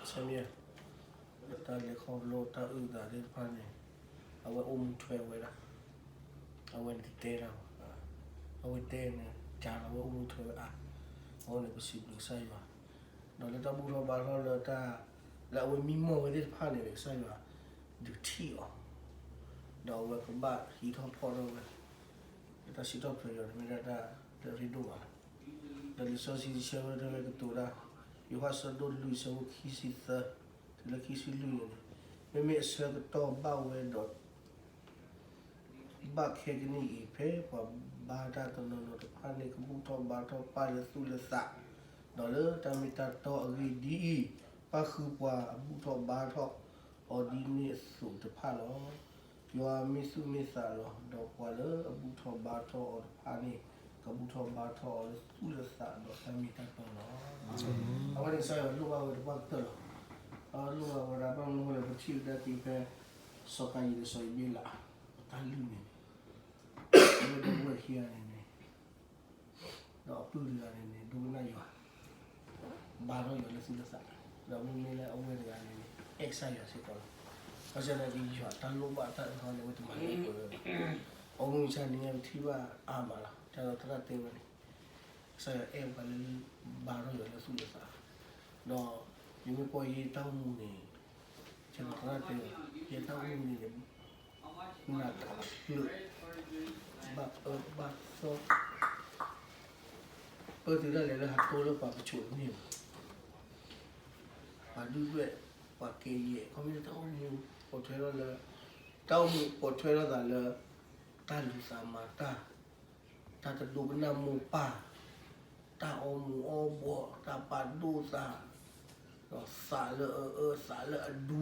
ဆၢမံယၤ, တၢ်လဲၤခီဖျိတၢ်အုၣ်သးသ့ၣ်တဖၣ်န့ၣ်, အဝဲအိၣ်မူထွဲဝဲဒၣ်, အဝဲန့ၣ်တတဲတၢ်ဘၣ်, အဝဲတဲန့ၣ် ကၢ်လီၤဝဲအိၣ်မူထွဲဝဲအါ, အဃိန့ၣ် ပစံးဘျုးကစၢ်ယွၤ, ဒီးလၢတၢ်ဘူၣ်ထီၣ်ဘါထီၣ်လၢတၢ်, လၢအဝဲမံမီၢ်ဝဲသ့ၣ်တဖၣ်န့ၣ် ကစၢ်ယွၤ ဒုးထံၣ်အီၤ, ဒီးအဝဲကဘၣ်ဟံးထီၣ်ဖီၣ်ထီၣ်ဝဲ, လၢတၢ်စံးထီၣ်ပတြၢၤယွၤန့ၣ်မ့ၢ်ဒၣ်တၢ်လၢအရ့ဒိၣ်မးလီၤ. ဒီးလံာ်စီဆှံတဆၢဝဲတၢ်လၢကတိၤဒၣ်, ယိၤဟၣ်အဆၢဒိၣ်လွံၢ်အဆၢဖိခံဆံသၢ, တုၤလၢခံဆံလွံၢ်န့ၣ်, မ့မ့ၢ်အဆၢကတီၢ်ဘၣ်ဝဲဒီး ဘၣ်ခဲကနံၣ်အံၤ ဖဲပှၤဘါတၢ်တနီၤနီၤတဖၣ်န့ၣ် ကဘူၣ်ထီၣ်ဘါထီၣ်ပၢ်လၢသူၣ်လၢသး, ဒီးလၢတၢ်မ့ၢ်တၢ်တီအဂ့ၢ်ဒ်အံၤ, ပၣ်ဃုာ်ပှၤအဘူၣ်ထီၣ်ဘါထီၣ်အီၤဒ်န့ၣ်အသိးတဖၣ်လီၤ. ယွၤမ့ၢ်သူၣ်မ့ၢ်သးလီၤ, ဒီးပှၤလၢအဘူၣ်ထီၣ်ဘါထီၣ်အီၤတဖၣ်န့ၣ် ကဘူၣ်ထီၣ်ဘါထီၣ်အီၤလၢသူၣ်လၢသးဒီးတၢ်မ့ၢ်တၢ်တီလီၤ. အဝဲန့ၣ်ကစၢ်ယွၤလိၣ်ဘၣ်ဝဲတပှၢ်ကတၢၢ်လီၤ. အဝဲလိၣ်ဘၣ်ဝဲဒၣ်ဘၣ်မနုၤအဃိလဲၣ် ပထံၣ်ဝဲဒၣ်သ့ဖဲ စီၤကၤယံၣ်ဒီးစီၤအ့ဘ့လး အတၢ်လုၢ်န့ၣ်, အဝဲဒီပုၢ်ဝဲၢ်ခံဂၤန့ၣ်န့ၣ်, ဒီးအပုၢ်တဂၤန့ၣ်န့ၣ် ဒိကနၣ်ယွၤ, ဘါထီၣ်ယွၤလၢသူၣ်လၢသး, ဒီးမ့မ့ၢ်လၢအဝဲၢ်တဂၤန့ၣ်န့ၣ် အဲၣ်ကစၢ်ယွၤစ့ၢ်ကီးလီၤ. ဘၣ်ဆၣ်သနာ်က့ယွၤတၢ်လိၣ်ဘၣ်တၢ်အၢၣ်လီၤန့ၣ် အဝဲတမၤလၢပှဲၤဝဲဘၣ်. အိၣ်မူဆါန့ၣ်ပထံၣ်ဘၣ်အါမးလီၤ. တၢ်လီၤသရၣ်တဲဝဲန့ၣ် ကစၢ်ယွၤအဲၣ်ပှၤလၢ ဘါထီၣ်ယွၤလၢသူၣ်လၢသး, ဒီးယမ့ၢ်ကွၢ်ယတၢ်အိၣ်မူန့ၣ်, ကစၢ်ယွၤသရၣ်တဲဝဲ, ယတၢ်အိၣ်မူန့ၣ်န့ၣ်, နးတဖျၢၣ်, ဘၣ်အၢဘၣ်သီ, ပၢတုၤဒၣ်လဲာ်လၢဟးတိလၢပှၤကဆိးတန့ၢ်ဘၣ်. ပှၤဒုၣ်ဒွဲၣ်, ပှၤကဲယဲၢ်, ခီမ့ၢ်တၢ်အိၣ်မူပိာ်ထွဲထီၣ်လၢ, တၢ်အိၣ်မူပိာ်ထွဲထီၣ်သးလၢ တၢ်လူၤသးမၤတၢ်, တၢ်တဒိကနၣ်မိၢ်ပၢ်, တၢ်အီမူၤအီဘှီး, တၢ်ပာ်ဒိၣ်သး, ဒီးသးလၢအအၢ, သးလၢအဒူ, သး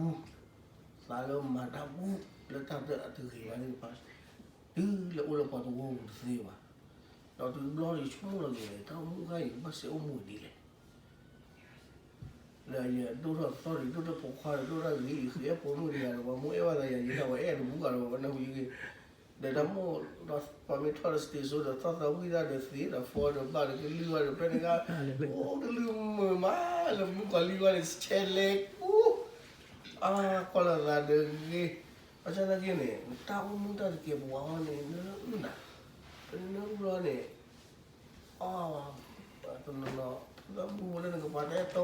လၢမၤတၢ်ဘူၣ်, လၢတၢ်တဂ့ၤဘၣ်သ့ၣ်တဖၣ်, တုၤလၢအိၣ်လၢပှၤတဝၢပူၤတသ့ဘၣ်. ဒီးတုၤတဘျီန့ၣ်ဆိကမိၣ်လီၤက့ၤ တၢ်အိၣ်မူခါအံၤ ဘၣ်စဲအိၣ်မူဒ်လဲၣ် လၢယဒိၣ်ထီၣ်သီၣ်ဒံး ဒိၣ်ထီၣ်ဖိခွါဒီး ဒိၣ်ထီၣ်ဂ့ၤအံၤ ဃ့အဲၣ်ဖိမုၣ်တဂၤဒီး ပှၤမိၢ်အဲၣ်ဘၣ်သးယၤ ယဲဒၣ်ပှၤအဲၣ်တဘူၣ်ဂၤဒီး ပှၤနၢ်ဟူယဂ့ၢ်, ဒီးတၢ်မိၢ်ဒီးပှၤမ့ၢ်ထီၣ်ဒီး စတ့စိ ဒီးသီၣ်သီၣ်ဝံၣ်တၢ်ဒီးသ့ဒီးဖီဒီးဘၣ်ဒီးကလုၢ်ဘၣ်ဒီး ဖဲန့ၣ်ခါ အိၣ်ကလုၢ်မုာ်မး လၢမူကီၤလံၢ်ဘၣ်န့ၣ် ဆဲးလဲၤကူ အါ ကွၢ်လီၤသးဒီးဂ့ၤ, ဘၣ်ဆၣ်သနာ်က့န့ၣ် တၢ်အိၣ်မူတၢ်တကဲပဝးအီၤန့ၣ် နအုၣ်နၤ, နအုၣ်လီၤန့ၣ် အ တနီၤနီၤ လၢမူဝဲလၢနကပၤတၢ်အဲၣ်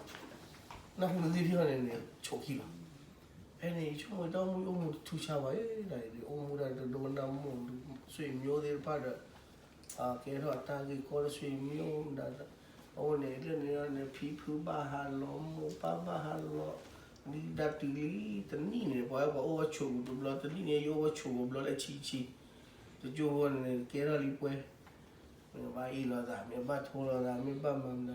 တီဂီၢ်န့ၣ် နၢ်ဟူနသ့ၣ်ထံၣ်အီၤန့ၣ်န့ၣ် ဆိးခံလီၤ. ဖဲန့ၣ် ယဆိကမိၣ်တၢ်အိၣ်မူအိၣ်မူတထူးဆါဘၣ်, ဒ်အိၣ်မူဒၣ်တဒိကနၣ်မိၢ် ဆွေမျိုးသ့ၣ်တဖၣ်ဒီး ကဲထီၣ်အတၢ်ဂ့ၢ်ကီလၢ ဆွေမျိုး မဒၣ် အအိၣ်န့ၣ် လၢန့ၣ်န့ၣ် ဖံဖုဘၣ်ဟးလီၤ မိၢ်ပၢ်ဘၣ်ဟးလီၤ ဒ်ဒၣ်တုၤလံ တနံၣ်န့ၣ် ပှၤဝဲပှၤအိၣ်ဝဲဆိးပူၤတဘျီ တနံၣ်န့ၣ် ယအိၣ်ဝဲဆိးပူၤတဘျီလၢအဆံဆံ တကၠိဖိန့ၣ် ကဲထီၣ်လံပှဲၤ မ့ၢ်ဘၣ်အ့ၣ်လိာ်သး မ့ၢ်ဘၣ်ထိလိာ်သး မ့ၢ်ဘၣ်မၤမနုၤ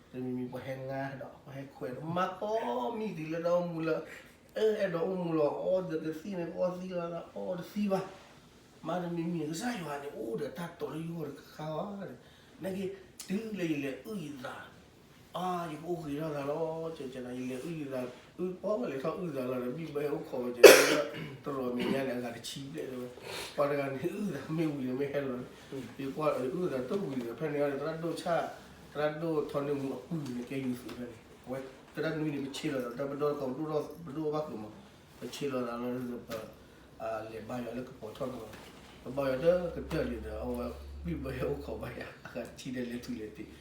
လဲၣ် တမံၤမံၤပှၤဟဲငါဒီး ပှၤဟဲခွဲးဒီး မၤကိးမံၤတုၤလၢတၢ်အိၣ်မူလၢ အၢ အဲၣ်ဒိးအိၣ်မူလီၤ အီဒီးကသံၣ်န့ၣ် ကအီသံလိာ်သး အီတသံဘၣ် မၤတမံၤမံၤန့ၣ် ကစၢ်ယွၤန့ၣ် အိၣ်ဒီးတၢ်တီၤလၢယဂီၢ်တခါခါဘၣ် နာ်က့ တုၤလၢယလဲၤအုၣ်ယသး အါ ယကအိၣ်ဂ့ၤထီၣ်သးလီၤ ကဲကဲနၤ ယလဲၤအုၣ်ယသး အုၣ်ပီလဲၤထီၣ်အုၣ်သးလီၤဒီး ဘံၣ်ဘၢဟဲအိၣ်ခိးဝဲကဲ တရီးမဲာ်ညါန့ၣ် အဂၤတဆံဘျဲၣ်လၢ ပှၤတဂၤန့ၣ် အုၣ်သးမ့ၢ်ဝံၤဒီးမ့ၢ်ဟဲလီၤ ယကွၢ်အုၣ်သးတဝံၤဒီး ဖဲန့ၣ်သရၣ်ဒိၣ်ဆၣ် သရၣ်ဒိၣ်ထီန့ၢ်မူအပုၢ်န့ၣ် ကဲယူၤသုးဖဲန့ၣ် အဝဲသရၣ်နွံန့ၣ် ပဆ့လီၤဒီး တၢ်ပဒီတကီၢ် ပဒိၣ်ဘၣ်ဃုာ်မး ပဆ့လီၤသးလီၤဒီး ပ လဲၤဘါယွၤလၢကပီၤထီၣ်တဂီၤ ပဘါယွၤတကတၢၢ်န့ၣ်ဒီး အဝဲဘံၣ်ဘၢဟဲအိၣ်ခိးဘၣ်ယၤ အဂၤတဆံဒီးလဲၤထူလဲၤတ့ၢ် တဲခံ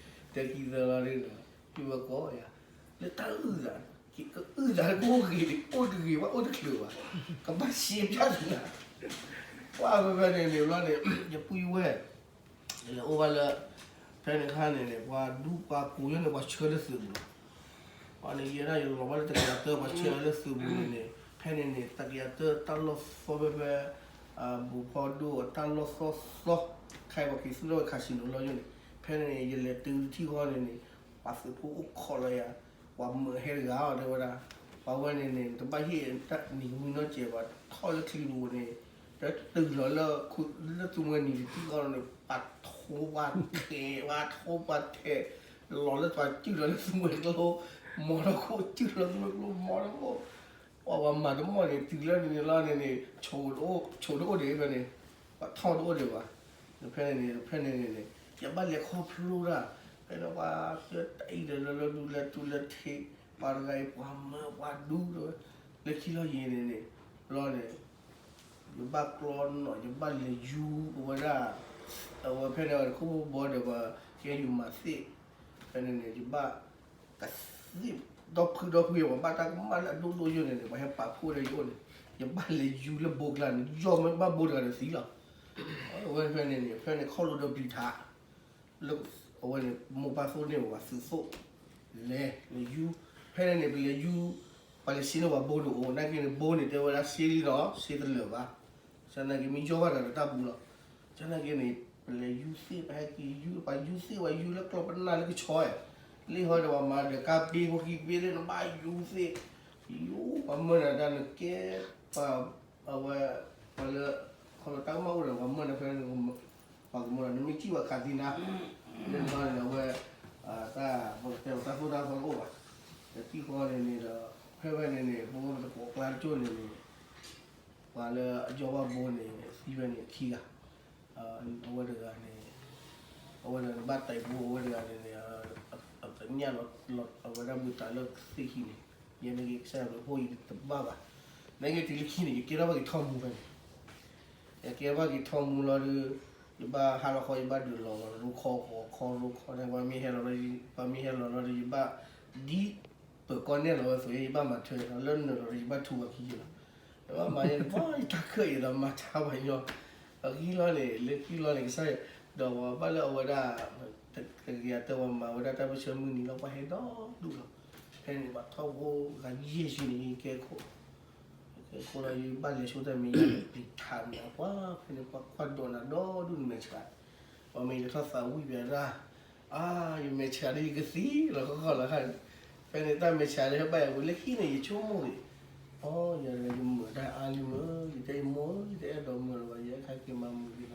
သၢလီၤဒီး ဘံၣ်ဘၢကိးယၤ လၢတၢ်အုၣ်သး ကအုၣ်သးကအိၣ်ဂ့ၤ အိၣ်တဂ့ၤဘၣ် အိၣ်တချုးဘၣ် ကဘၣ်ရှဲပျၢ်သး ပှၢ်ဖဲဖဲန့ၣ်န့ၣ်ဘျီန့ၣ် ယပုၢ်ယဝဲၢ် လဲၤအိၣ်ဘၣ်လၢ ဖဲန့ၣ်အခါန့ၣ်န့ၣ် ပှၤဒူပှၤကိးယိန့ၣ် ပှၤဆှၢလၢသုးပူၤလီၤ. ပှၤန့ၣ် ယဲဒၣ်ယလီၤဘၣ်လၢတကယၤတၢ ပှၤဆှၢလၢသုးပူၤန့ၣ်န့ၣ် ဖဲန့ၣ်န့ၣ် တကယၤတၢတၢ်လီၢ်သီဖဲဖဲ ဘူးဖီဒိၣ်အတၢ်လီၢ်သီသီ ခဲအံၤပှၤက့ၤသူၣ်ထီၣ်ဝဲ casino လီၤယိန့ၣ် ဖဲန့ၣ်န့ၣ် ယလဲၤတုၤတထံၣ်ဃီန့ၣ်န့ၣ် ပှၤသုးဖိအိၣ်ခိးလီၤယၤ ပှၤမၢဟဲတဂၤအီၤတဲဝဲဒၣ် ပှၤဝဲန့ၣ်န့ၣ် တဘၣ်ဟ့ၣ်တၢ်နံၤကမှံနီတစဲးဘၣ် ထီၣ်လၢချံပူၤန့ၣ် တတုၤလီၤလၢ လၢသူမှဲနံၤတထံၣ်ဃီန့ၣ် ပှၤထိပှၤထဲး ပှၤထိပှၤထဲး လီၤလၢပှၤစုၣ်လီၤလၢသူမှဲကျိ မီၤထီၣ်ခိၣ် စုၣ်လီၤသူမှဲကျိ မီၤထီၣ်ခိၣ် ပှၤမၤတမီၢ်န့ၣ် တုၤလၢန့ၣ်န့ၣ်လီၤန့ၣ်န့ၣ် ဆိးတအိၣ်ဒံးဖဲန့ၣ် ပှၤထီၣ်တအိၣ်ဒံးဘၣ် ဖဲန့ၣ်န့ၣ် ဖဲန့ၣ်န့ၣ်န့ၣ် ယဘၣ်လဲၤခီဖျိတၢ် ဖဲန့ၣ်ပှၤသၢတၢ်အံၤဒီးလၢလၢဒူလဲၤတူၢ်လဲၤထံး ပှၤတဂၤအံၤပှၤမၢပှၤဒူတဝဲ, လၢခံလီၤယံၤန့ၣ်န့ၣ်, ဘျီန့ၣ် ယဘၣ်ကျီနီၣ် ယဘၣ်လဲၤယူၤပဝဲဒၣ်, အဝဲဖဲန့ၣ်ဝဲခိၣ်ဘီဒီးပှၤကဲယုာ်မၤသ့ၣ်, ဖဲန့ၣ်န့ၣ် ယဘၣ် ကသ့ၣ်ဒီဖုဒီဖု ပှၤဘၣ်တၢ်ကမၣ်လၢအဒိၣ်ဒိၣ်ယိာ်န့ၣ်န့ၣ် ပှၤဟဲပာ်ဖှိၣ်ဒီးယအိၣ်န့ၣ်, ယဘၣ်လဲၤယူၤလၢဘိကျါန့ၣ် ယီၢ်မ့ၢ်ဘၣ်ဘိတဂၤဒီးသံလီၤ. အဝဲဖဲန့ၣ်န့ၣ် ဖဲန့ၣ်ခီၣ်လိာ်ဒီးပျံၤထး လၢအဝဲန့ၣ် မိၢ်ပၢ်သိၣ်န့ၢ်ဝဲ သုးသိၣ် လဲၤ လဲၤယူၤ, ဖဲန့ၣ်န့ၣ် ပလဲၤယူၤ, ပှၤလဲၤဆ့န့ၢ်ပှၤဘိန့ၣ်အိၣ် နာ်က့န့ၣ် ဘိန့ၣ်တဲဝဲဒၣ်ဆ့လံဒီး ဆ့တလၢာ်ဘၣ်, ဆၢနာ်က့မ့ၢ်ယီၢ်ဘၣ်တၢ်ဒီးတၢ်ဘူးလီၤ, ဆၢနာ်က့န့ၣ် ပလဲၤယူၤသ့ၣ် ပဟဲက့ၤယူၤ ပှၤယူၤသ့ၣ် ပှၤယူၤလၢကျီၢ်ပနၢ်လၢကဆီဧါ, လ့ၣ်ဟီဒီးပှၤမၤဒီးကါပ့ၤဖိခံပ့ၤလၢနဘၣ်ယူၤသ့ၣ်, ယူၤ ပှၤမၢနၤတၢ်နကဲ ပှၤ အဝဲ ပှၤလၢ ခီလၢတၢ်ကမၣ်အိၣ်ဒီး ပှၤမၢနၤဖဲန့ၣ် ပှၤကမၢနၤ နမ့ၢ်စံၣ်ပှၤခးသံနၤ, လၢနဘၣ်န့ၣ် အဝဲ တၢ် ပကတဲလီၤတၢ်သိၣ်တၢ်သီတအိၣ်ဘၣ်, တထံၣ်ဃီန့ၣ်န့ၣ်ဒီး ဖဲဖဲန့ၣ်န့ၣ် ပဝဲပတကိးကျါတကၠိၢ်န့ၣ်န့ၣ် ပှၤလၢအယီၢ်ဘၣ်ဘိန့ၣ် သံဖဲန့ၣ်ခံဂၤ, အဝဲတဂၤန့ၣ် အဝဲတဂၤန့ၣ် ဘၣ်တဲာ်ဖိ အဝဲတဂၤန့ၣ်န့ၣ် အကညၣ်လီၤ အဝဲဒၣ်မုာ်သးလၢသ့ၣ်ခံန့ၣ်, ယဲန့ၣ်က့ၤကစၢ်ယွၤဘျုးဖှိၣ်ယတဘၣ်ဘၣ်, နာ်က့တုၤလၢခံန့ၣ် ယကဲထီၣ်ဘၣ်က့ၤထီၣ်မူဖဲန့ၣ်, ယကဲထီၣ်ဘၣ်က့ၤထီၣ်မူလီၤဒီး ယဘၣ်ဟးလီၤဃီ ယဘၣ်ဒုးလီၤ ရိခီဃီ ခီရိခီန့ၣ် ပှၤမ့ၢ်ဟဲလီၤလီၤ ပှၤမ့ၢ်ဟဲလီၤလီၤဒီး ယဘၣ် ဒ်ပၢၤကီၢ်နဲၣ်လီၤဝဲအသိး ယဘၣ်မၤထွဲလီၤ လၢနုာ်လီၤဒီး ယဘၣ်ထူပှၤခံယဲၢ်လီၤ, ယဘၣ်မၤယဲန့ၣ် ပှၤယတၢ်ခၢၣ်အံၤဒီးမၤဆါပှၤညီ, အဂံၢ်လီၤန့ၣ် လၢခံလီၤန့ၣ် ကစၢ်ယွၤ ဒီးပှၤဘၣ်လၢအဝဲဒၣ် တကယၤတၢ်ဝဲမၤဝဲဒၣ်တၢ်ပၢဆှၢမုၢ်နံၤလီၤ ပှၤဟဲဒီဒူၣ်လီၤ, ဖဲန့ၣ်ပှၤထီၣ်ဖိဂၤယဲၢ်ဆံန့ၣ် ယကဲခိၣ် ကဲခိၣ်လီၤ ယဘၣ်လဲၤဆိတၢ်မံၤယၤ ပျံၤထးမး ပှၤဖဲန့ၣ် ပှၤကွၢ်ဒိးနၤဒီဒူၣ်နမဲာ်ဆှး, ပှၤမ့ၢ်လဲၤထီၣ်သးဝံၣ်ပှၤဒၣ်, အါ ယမဲာ်ဆှးဒီးယကသံလီၤခီခီလီၤခါ, ဖဲန့ၣ်တၢ်မဲာ်ဆှးလၢဟဲဘၣ်ယၤဝံၤလၢခံန့ၣ် ယဆိကမိၣ်ဂ့ၤ, အီ ယၤဒီးယမုာ်တၢ်အါလံမး ယတဲယမိၢ် ယတအဲၣ်ဒိးမုာ်လၢၤဘၣ် ယအဲၣ်ခါက့ၤမၤမုာ်က့ၤလီၤ,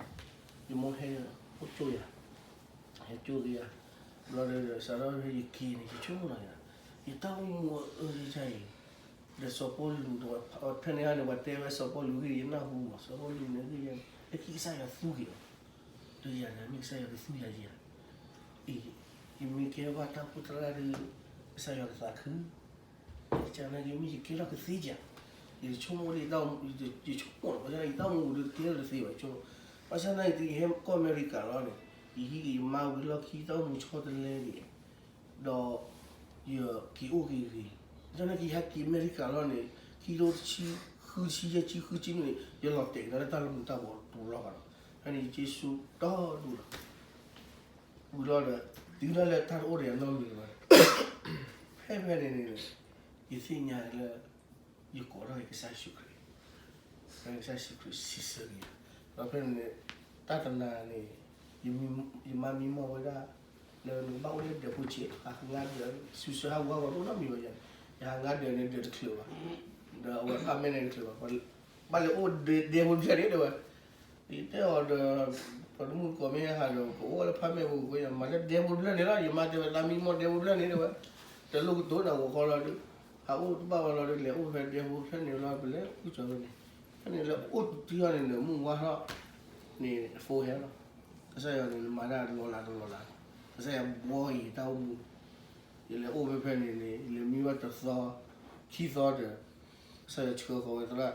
ယမိၢ်ဟဲအိၣ်ကၠိယၤ ဟဲကၠိက့ၤယၤ, ဘျီဒီးစးထီၣ်ဖဲယက့ၤန့ၣ် ယဆိကမိၣ်လီၤယၤ, ယတၢ်အိၣ်မူအအၢယၤအံၤ, ဒီးစီၤပီလူးဒီး ဖဲန့ၣ်ဟါန့ၣ် ပှၤတဲဝဲစီၤပီလူးဂ့ၢ် ယနၢ်ဟူမး စီၤပီလူးန့ၣ်ဂ့ၢ်ယၤန့ၣ် လၢခံကစၢ်ယွၤသူက့ၤအီၤ, ဒီးယၤန့ၣ် မ့ၢ်ကစၢ်ယွၤကသူယၤယၤ, အံၤ ယမ့ၢ်ကဲဘၣ်တၢ်အိၣ်ဖှိၣ်သရၣ်ဒီး ကစၢ်ယွၤကသးခု ယကစၢ်နာ်က့ မ့ၢ်ယကဲထီၣ်ကသ့ဧါ, ယဆိကမိၣ်လၢ ယဆိကမိၣ်လီၤ ဘၣ်ဆၣ်ယတၢ်အိၣ်မူဒီးကဲထီၣ်တသ့ဘၣ် ယဆိကမိၣ်, ဘၣ်ဆၣ်နာ်က့ တုၤယဟဲကီၢ်အမဲရကၤလီၤန့ၣ် ယဟံးက့ၤယမါဝံၤလီၢ်ခံ တၢ်အိၣ်မူဆီတလဲဒံး, ဒီး ယက့ၤအိၣ်က့ၤဂ့ၤ, ဘၣ်ဆၣ်နာ်က့ ယဟဲက့ၤအမဲရကၤလီၤန့ၣ် ခံထိတဆံ ဃုဆံယဲၢ်ဆံ ဃုဆံမ့ၢ်န့ၣ် ယလီၤတဲာ်ကဒီးလၢတၢ်လၢမူးတၢ်ဘီတဘျီဘၣ်လီၤ, ဖဲန့ၣ်ယက့ၤဆူတီဒူၣ်လီၤ ဝံၤလီၤဒီး တုၤဒၣ်လဲာ်တၢ်တအိၣ်ဒီးယနီတမံၤလၢၤဘၣ်, ဖဲဖဲန့ၣ်န့ၣ် ယသ့ၣ်ညါလၢ ယကိးထီၣ်က့ၤကစၢ်ယ့ၣ်ၡူးခရံာ်, ဖဲကစၢ်ယ့ၣ်ၡူးခရံာ်စံးဆၢက့ၤယၤ, ဒီးဖဲန့ၣ်န့ၣ် တၢ်တနၤန့ၣ် ယမါမံမီၢ်ဝဲဒၣ် လၢနကဘၣ်အိၣ်လၢဒၢးဖိဆံး ဟးငါဒၢး စူၤစၢၤဟးဂူာ်ဟးဂီၤတအိၣ်နီတမံၤဘၣ်ယၤ, ယဟးငါဒၢးန့ၣ်ဒၢးတချုးဘၣ်, ဒီးအဝဲဖးမဲၢ်န့ၣ်တချုးဘၣ်, ဘၣ်လဲၤအိၣ်ဒဲဖိတဖျၢၣ်န့ၣ်တဲဝဲ ယတဲအီၤဒီး ပှၤတမုၣ်တကိးမ့ၢ်ဟဲဟးဒီး ကအိၣ်ဝဲလၢဖးမဲၢ်ပူၤ ကမၤလၢဒဲဖိတဖျၢၣ်န့ၣ်လီၤ, ယမါတဲဝဲ သးမံမီၢ်ဒဲဖိတဖျၢၣ်န့ၣ်တဲဝဲ, တလိၣ်ကတိၤနၤဂီၤဃီလီၤဒီး ဟးအိၣ်တဘၣ်ဝဲလီၤဒီး လဲၤအိၣ်ဖဲဒဲဖိတဖျၢၣ်န့ၣ်လီၤ ပလဲၤအိၣ်ကၠီၤဝဲန့ၣ်, ဖဲန့ၣ်လၢအိၣ်တထံၣ်အီၤန့ၣ် နမုၢ်ဝါထီၣ်န့ၣ် အဖိဟဲလီၤ, ကစၢ်ယွၤန့ၣ် နမၤတၢ်တလီၤလးတလီၤလး, ကစၢ်ယွၤဘှီအံၤတၢ်အိၣ်မူ ယလဲၤအိၣ်ဖဲဖဲန့ၣ်န့ၣ် ယလဲၤမံဘၣ်တသီ ခံသီဒီး ကစၢ်ယွၤဆှၢဃီၤဝဲသရၣ်,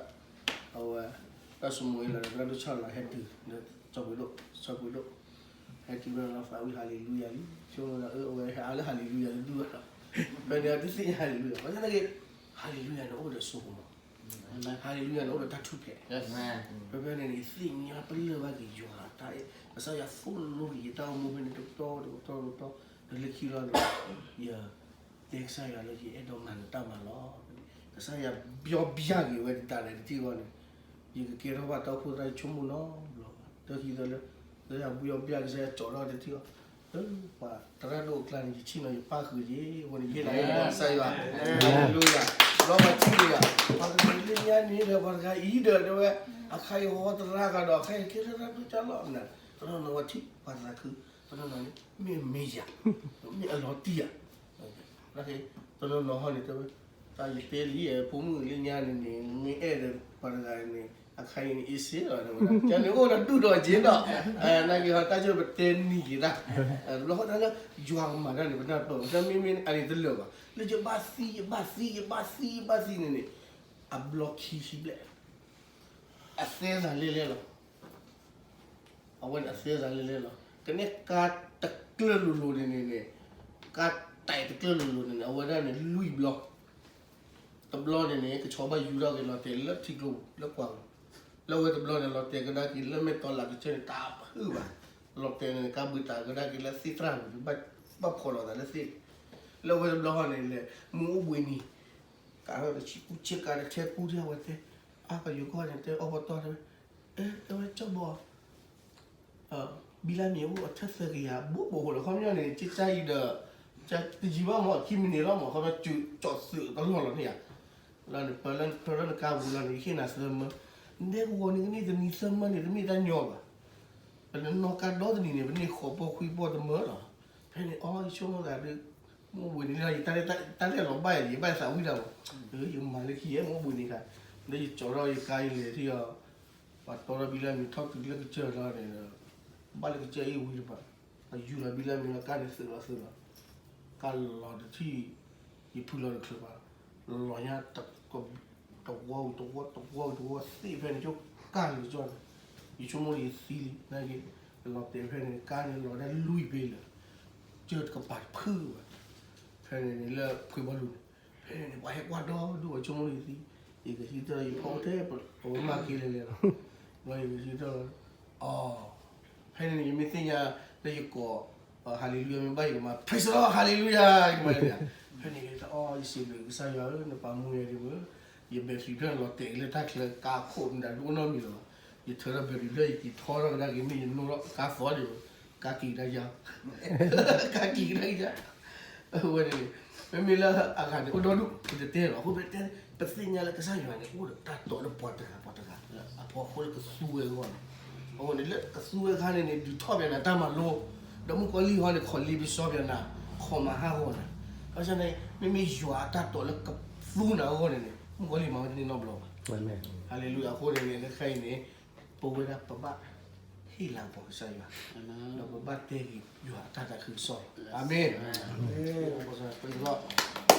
အဝဲ တၢ်စမိၤအ့လးဒီးသရၣ်ဒိၣ်ဆၣ်လၤဟဲတုၤ ဒီးစီၤပှ့ၤဒိၣ် စီၤပှ့ၤဒိၣ် ဟဲတုၤဝဲလီၤ သးဝံၣ်ဟးလ့လူယၤလံ, ဆိကမိၣ်လၢအဝဲဟဲအါလၢဟးလ့လူယၤတဒူၣ်ဘၣ်ဒီး ဖဲန့ၣ်တသ့ၣ်ညါဟးလ့လူယၤ ဘၣ်ဆၣ်သနာ်က့ ဟးလ့လူယၤန့ၣ်အိၣ်ဒီးစိကမီၤ ဟးလ့လူယၤန့ၣ်အိၣ်ဒီးတၢ်ထူၣ်ဖျဲး, ဖဲဖဲန့ၣ်န့ၣ် ယသ့ၣ်ညါပလၢၢ်ဘၣ်က့ၤယွၤတၢ်အဲၣ်, ကစၢ်ယွၤသိၣ်လိက့ၤယတၢ်အိၣ်မူဖဲန့ၣ်တပတီၢ်တပတီၢ်တပတီၢ်, ဒီးလၢခံလီၤန့ၣ် ယ တဲကစၢ်ယွၤလၢယအဲၣ်ဒိးမၤနတၢ်မၤလီၤ. ကစၢ်ယွၤပျီပျၢ်က့ၤဝဲတတးလဲၣ်တထံၣ်အဂီၢ်န့ၣ်, ယကကဲထီၣ်ဘၣ်တၢ်အိၣ်ဖှိၣ်သရၣ် ယဆိကမိၣ်နီတဘျီဘၣ်. တၢ်ခံသီလၢ ကစၢ်ယွၤပျီပျၢ် ကစၢ်ယွၤကၠီထီၣ်တထံၣ်အီၤ, ပှၤသရၣ်ဒိၣ်အကျါန့ၣ် ယဆ့ၣ်နီၤယပၣ်ဃုာ်က့ၤ, အဃိန့ၣ် ယဟ့ၣ်လီၤယကစၢ်ယွၤ, ဟါလ့လူယၤ, ဘျီပှၤထံၣ်က့ၤယၤ, ပှၤတဂၤလၢညါန့ၣ်ဒီး ပှၤတဂၤအံၤဒီး တဲဝဲ, အခါအံၤဟီသရၣ်ဂၤဒီး အခါအံၤကဲထီၣ်သရၣ်ဒိၣ်ကၢ်လီၤ, တနီၤနီၤဝဲထံၣ်ပှၤသးခု, တနီၤနီၤန့ၣ် မ့ၢ်အမ့ၢ်ယၤ, မ့ၢ်အလီၤတံၢ်ယၤ, တနီၤနီၤဟီန့ၣ်တဲဝဲ, တၢ်ယတဲလံ ဖိမုၣ်လၢညါန့ၣ်န့ၣ် မ့ၢ်အဲၣ်ဒီးပှၤတဂၤန့ၣ် အခါအံၤန့ၣ် အ့စ့လီၤ, ကန့ၣ်အိၣ်ဒီးဒူၣ်ဒီးက့ဒီး, နာ်က့ဟီ တၢ်ကၢၢ်ပတဲနံၤက့ၤတၢ်, တဘျီဃီတၢ်လၢ ယွၤကမၤတၢ်န့ၣ် ပနၢ်ပၢၢ်, တၢ်မ့မ့ၢ်အန့ၣ်တလၢာ်ဘၣ်, လၢယဘၣ်သံ ယဘၣ်သံ ယဘၣ်သံ ယဘၣ်သံန့ၣ်န့ၣ်, အဘျီခံဆံဘျဲၣ်, အသဲသးလဲလဲလီၤ. အဝဲန့ၣ်အသဲသးလဲလဲလီၤ. ကနဲၣ်ကါတကျၢၢ်လိၤလိၤန့ၣ်န့ၣ်န့ၣ်, ကါတဲာ်တကျၢၢ်လိၤလိၤန့ၣ်န့ၣ် အဝဲဒၣ်န့ၣ်လွံၢ်ဘျီ, တဘျီန့ၣ်န့ၣ် ကဆီဘၣ်ယူၤထီၣ်က့ၤလီၤတဲာ်လၢထံကျိလၢကွၢ်ပူၤ, လၢအဝဲတဘျီန့ၣ် လီၤတဲာ်ကဒါက့ၤလၢမဲာ်တီလးကစၢၢ်န့ၣ် တၢ်ဖုၣ်ဘၣ်, လီၤတဲာ်န့ၣ် ကါဘုးတၢ်ကဒါက့ၤလၢသ့ၣ်သရၣ်ပူၤ ဘၣ်ဖှီၣ်လီၤသးလၢသ့ၣ်, လၢအဝဲတဘျီဃီန့ၣ်လဲၣ် မုၢ်အိၣ်ဘှံးနံၤ, ကးထီၣ်တဆံကူဆ့ကၤတထဲကူထဲအဝဲတဲ, အါကယိၤကီၢ်န့ၣ်တဲအီၣ်ပတီၢ်တဲဝဲ, အဲ တဲဝဲကၠီဘီ ဘံလၢမ့ၢ်အိၣ်အထၢၣ်သၢကယၤ ဘိးဘိးဃိလီၤ ခီပညီန့ၣ် ကၠၢ်ကၠၢ်အံၤဒီး, ကၠၢ်တယံၤဘၣ်မ့ၢ် ခံမံးနံးလီၤမ့ၢ် ခီပညီ ကၠီၣ်သုးတလီၢ်လီၤန့ၣ်ဧါ, လၢနပၢလၢနကါပူၤလီၤန့ၣ် ယဟ့ၣ်နၤသၢမၢ, နဲကဝီၤန့ၣ်ကန့ၢ်တနံၤသၢမၢန့ၣ် တမ့ၢ်တၢ်ညီဘၣ်, ပနနီၢ်ကါဒီတနံၤန့ၣ် ပန့ၢ်ဃိးပီၢ်ခွံပီၢ်တမၢလီၤ, ဖဲန့ၣ် အီ ယဆိကမိၣ်သးဒ်, မ့ၢ်ဝံၤန့ၣ်လီၤ ယတၢ်လဲၣ်လီၤဘၣ်ယၤ ယဘၣ်သးဝံၣ်တၢ်မး, ယမၤလၢခံယဲ မ့ၢ်ဝံၤန့ၣ်ခါ, လၢယကၠီထီၣ်ယကါယလဲၤထံၣ်အီၤ ပှၤတီထီၣ်ဘံလၢမ့ၢ်ထီၣ်တုၤလၢကစၢၢ်လီၤန့ၣ်ဒီး, ဘၣ်လၢကစၢၢ်အံၤဝံၤတပၤ, အယူၤလီၤဘံလၢမ့ၢ်လီၤကါန့ၣ်သုးလီၤသုးလီၤ, ကါလီၤတထံၣ်, ယဖုလီၤတချုးဘၣ်, လီၤညါ, တဝီဝံၤတဝီ တဝီဝံၤတဝီ သ့ၣ်ဖဲန့ၣ်ကၠိကၢ်လံကၠီန့ၣ်, ယဆိကမိၣ်လၢယသံလံ နာ်က့, လီၤတဲာ်ဖဲန့ၣ် ကါန့ၣ်လီၤဒၣ်လွံၢ်ဘ့ၣ်လၢာ်, ကၢၢ်တကပၤတဖုဘၣ်, ဖဲန့ၣ်န့ၣ် လၢဖှ့ဘီလူၤန့ၣ်, ဖဲန့ၣ်န့ၣ် ပှၤဟဲကွၢ်ဒီဒူၣ် အဆိကမိၣ်လၢယသံ, ယကဟံးတၢ်ယဖီအိၣ်ထဲ အဝဲမၤက့ၤလဲၤလဲၤလီၤ, ဘျီယကဟံးတၢ်လီၤ, အီ, ဖဲန့ၣ်န့ၣ် ယမ့ၢ်သ့ၣ်ညါလၢယကိး, ဟၤလ့လူယၤမ့ၢ်ဘၣ် ယကမၤ praise the Lord hallelujah ယကမၤန့ၣ်, ဖဲန့ၣ်ယသးအီ ယစံးဘျုးကစၢ်ယွၤဧၢ နပာ်မူယၤဒ်မ့ၢ်, ယဘဲးသံဖျၢၣ်န့ၣ် လီၤတဲာ်လၢတၢ်ချၢကါခိၣ်မတၤဒိၣ်နီတမံၤလၢၤဘၣ်, ယထၢထီၣ်ဘဲးသံဖျၢၣ် ယက့ၤထီထီၣ်ကဒါက့ၤမ့ၢ်ယနိထီၣ်ကါသီဒ်မ့ၢ်, ကါက့ၤကဒါယၤ, ကါက့ၤကဒါယၤ, အဝဲန့ၣ်န့ၣ်, မ့မ့ၢ်လၢအဂၤန့ၣ် အိၣ်ဒီဒူၣ် ပတတဲလီၤ အဃိပတဲ, ပသ့ၣ်ညါလၢကစၢ်ယွၤန့ၣ် အိၣ်ဒီးတၢ်တီၤလၢပှၤတဂၤပှၤတဂၤ, အဖီခိၣ်လၢကသူဝဲအဂီၢ်န့ၣ်, အဃိန့ၣ် လၢကသူဝဲအခါန့ၣ်န့ၣ် ဒုးထီၣ်ဘၣ်နၤတၢ်မၤလိ, ဒီးမုၣ်ကီၤလံၢ်ဟီန့ၣ် ခီၣ်လ့ပစီဘၣ်နၤ, ခီၣ်မၤဟးဂီၤနၤ, ဘၣ်ဆၣ်န့ၣ် မ့မ့ၢ်ယွၤအတၢ်တီၤလၢကသူနၤအဂီၢ်န့ၣ်န့ၣ် မုၣ်ကီၤလံၢ်မၤဝဲတန့ၢ်နီတဘျီဘၣ်, ဟၤလ့လူယၤ အဃိန့ၣ်န့ၣ် ခဲခဲအံၤန့ၣ်, ပဝဲဒၣ်ပဘၣ်, ဟ့ၣ်လၤကပီၤကစၢ်ယွၤ, ဒီးပဘၣ်တဲက့ၤယွၤအတၢ်သးခုကစီၣ်လီၤ, အၤမ့ၣ်, ပသးပ့ၤလီၤ